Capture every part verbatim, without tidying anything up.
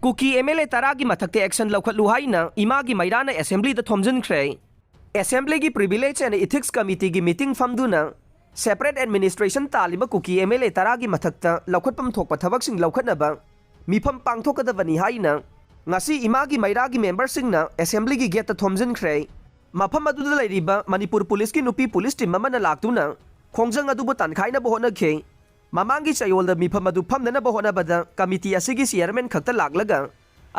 Kuki M L A ꯇꯔꯥꯒꯤ ꯃꯊꯛꯇ action ꯂꯧꯈꯠꯂꯨ ꯍꯥꯏꯅ ꯏꯃꯥꯒꯤ ꯃꯩꯔꯥꯅ assemblyꯗ ꯊꯣꯝꯖꯤꯟꯈ꯭ꯔꯦ꯫ Assemblyꯒꯤ Privilege and Ethics Committeeꯒꯤ meeting ꯐꯝꯗꯨꯅ separate administration ꯇꯥꯜꯂꯤꯕ ꯀꯨꯀꯤ ꯑꯦꯝ ꯑꯦꯜ ꯑꯦ ꯇꯔꯥꯒꯤ ꯃꯊꯛꯇ ꯂꯧꯈꯠꯐꯝ ꯊꯣꯛꯄ ꯊꯕꯛꯁꯤꯡ ꯂꯧꯈꯠꯅꯕ ꯃꯤꯐꯝ ꯄꯥꯡꯊꯣꯛꯀꯗꯕꯅꯤ ꯍꯥꯏꯅ ꯉꯁꯤ ꯏꯃꯥꯒꯤ ꯃꯩꯔꯥꯒꯤ memberꯁꯤꯡꯅ assemblyꯒꯤ gateꯇ ꯊꯣꯝꯖꯤꯟꯈ꯭ꯔꯦ꯫ ꯃꯐꯝ ꯑꯗꯨꯗ ꯂꯩꯔꯤꯕ ꯃꯅꯤꯄꯨꯔ ꯄꯨꯂꯤꯁꯀꯤ ꯅꯨꯄꯤ ꯄꯨꯂꯤꯁ team ꯑꯃꯅ ꯂꯥꯛꯇꯨꯅ ꯈꯣꯡꯖꯪ ꯑꯗꯨꯕꯨ ꯇꯥꯟꯈꯥꯏꯅꯕ ꯍꯣꯠꯅꯈꯤ꯫ ꯃꯃꯥꯡꯒꯤ ꯆꯌꯣꯜꯗ ꯃꯤꯐꯝ ꯑꯗꯨ ꯐꯝꯅꯅꯕ ꯍꯣꯠꯅꯕꯗ committee ꯑꯁꯤꯒꯤ chairman ꯈꯛꯇ ꯂꯥꯛꯂꯒ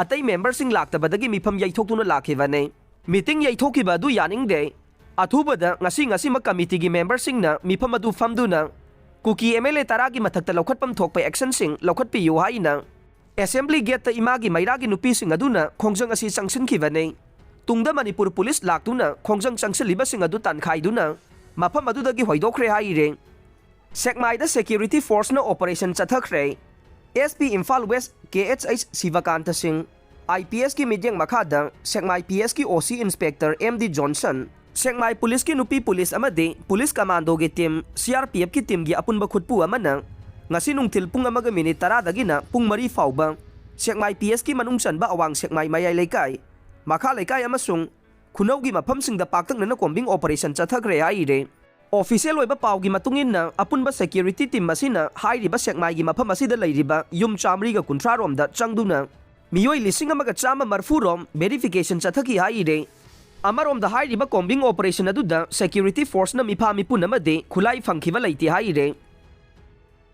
ꯑꯇꯩ memberꯁꯤꯡ ꯂꯥꯛꯇꯕꯗꯒꯤ ꯃꯤꯐꯝ ꯌꯩꯊꯣꯛꯇꯨꯅ ꯂꯥꯛꯈꯤꯕꯅꯤ꯫ Meeting ꯌꯩꯊꯣꯛꯈꯤꯕ ꯑꯗꯨ ꯌꯥꯅꯤꯡꯗꯦ꯫ ꯑꯊꯨꯕꯗ ꯉꯁꯤ ꯉꯁꯤꯃꯛ committeeꯒꯤ memberꯁꯤꯡꯅ ꯃꯤꯐꯝ ꯑꯗꯨ ꯐꯝꯗꯨꯅ ꯀꯨꯀꯤ ꯑꯦꯝ ꯑꯦꯜ ꯑꯦ ꯇꯔꯥꯒꯤ ꯃꯊꯛꯇ ꯂꯧꯈꯠꯐꯝ ꯊꯣꯛꯄ actionꯁꯤꯡ ꯂꯧꯈꯠꯄꯤꯌꯨ ꯍꯥꯏꯅ assembly gateꯇ ꯏꯃꯥꯒꯤ ꯃꯩꯔꯥꯒꯤ ꯅꯨꯄꯤꯁꯤꯡ ꯑꯗꯨꯅ ꯈꯣꯡꯖꯪ ꯑꯁꯤ ꯆꯪꯁꯤꯟꯈꯤꯕꯅꯤ꯫ ꯇꯨꯡꯗ ꯃꯅꯤꯄꯨꯔ ꯄꯨꯂꯤꯁ ꯂꯥꯛꯇꯨꯅ ꯈꯣꯡꯖꯪ ꯆꯪꯁꯤꯜꯂꯤꯕꯁꯤꯡ ꯑꯗꯨ ꯇꯥꯟꯈꯥꯏꯗꯨꯅ ꯃꯐꯝ ꯑꯗꯨꯗꯒꯤ ꯍꯣꯏꯗꯣꯛꯈ꯭ꯔꯦ ꯍꯥꯏꯔꯦ꯫ ꯁꯦꯛꯃꯥꯏꯗ security forceꯅ operation ꯆꯠꯊꯈ꯭ꯔꯦ꯫ SP Imphal West ꯀꯦ ꯑꯩꯆ ꯑꯩꯆ ꯁꯤꯕꯀꯥꯟꯇ ꯁꯤꯡ, IPSꯀꯤ ꯃꯤꯠꯌꯦꯡ ꯃꯈꯥꯗ ꯁꯦꯛꯃꯥꯏ PSꯀꯤ OC Inspector M D Johnson, ꯁꯦꯛꯃꯥꯏ ꯄꯨꯂꯤꯁꯀꯤ ꯅꯨꯄꯤ ꯄꯨꯂꯤꯁ ꯑꯃꯗꯤ ꯄꯨꯂꯤꯁ ꯀꯃꯥꯟꯗꯣꯒꯤ team, CRPFꯀꯤ teamꯒꯤ ꯑꯄꯨꯟꯕ ꯈꯨꯠꯄꯨ ꯑꯃꯅ ꯉꯁꯤ ꯅꯨꯡꯊꯤꯜ ꯄꯨꯡ ꯑꯃꯒ ꯃꯤꯅꯤꯠ ꯇꯔꯥꯗꯒꯤꯅ ꯄꯨꯡ ꯃꯔꯤ ꯐꯥꯎꯕ ꯁꯦꯛꯃꯥꯏ PSꯀꯤ ꯃꯅꯨꯡ ꯆꯟꯕ ꯑꯋꯥꯡ ꯁꯦꯛꯃꯥꯏ, ꯃꯌꯥꯏ ꯂꯩꯀꯥꯏ, ꯃꯈꯥ ꯂꯩꯀꯥꯏ ꯑꯃꯁꯨꯡ ꯈꯨꯅꯧꯒꯤ ꯃꯐꯝꯁꯤꯡꯗ ꯄꯥꯛꯇꯛꯅꯅ combing operation ꯆꯠꯊꯈ꯭ꯔꯦ ꯍꯥꯏꯔꯦ꯫ Official ꯑꯣꯏꯕ ꯄꯥꯎꯒꯤ ꯃꯇꯨꯡ ꯏꯟꯅ, ꯑꯄꯨꯟꯕ security team ꯑꯁꯤꯅ ꯍꯥꯏꯔꯤꯕ ꯁꯦꯛꯃꯥꯏꯒꯤ ꯃꯐꯝ ꯑꯁꯤꯗ ꯂꯩꯔꯤꯕ ꯌꯨꯝ ꯆꯥꯃꯔꯤꯒ ꯀꯨꯟꯊ꯭ꯔꯥ ꯔꯣꯝꯗ ꯆꯪꯗꯨꯅ ꯃꯤꯑꯣꯏ ꯂꯤꯁꯤꯡ ꯑꯃꯒ ꯆꯥꯝꯃ ꯃꯔꯤꯐꯨ ꯔꯣꯝ verification ꯆꯠꯊꯈꯤ ꯍꯥꯏꯔꯦ꯫ ꯑꯃꯔꯣꯝꯗ, ꯍꯥꯏꯔꯤꯕ combing operation ꯑꯗꯨꯗ security forceꯅ ꯃꯤꯐꯥ ꯃꯤꯄꯨꯟ ꯑꯃꯗꯤ ꯈꯨꯠꯂꯥꯏ ꯐꯪꯈꯤꯕ ꯂꯩꯇꯦ ꯍꯥꯏꯔꯦ꯫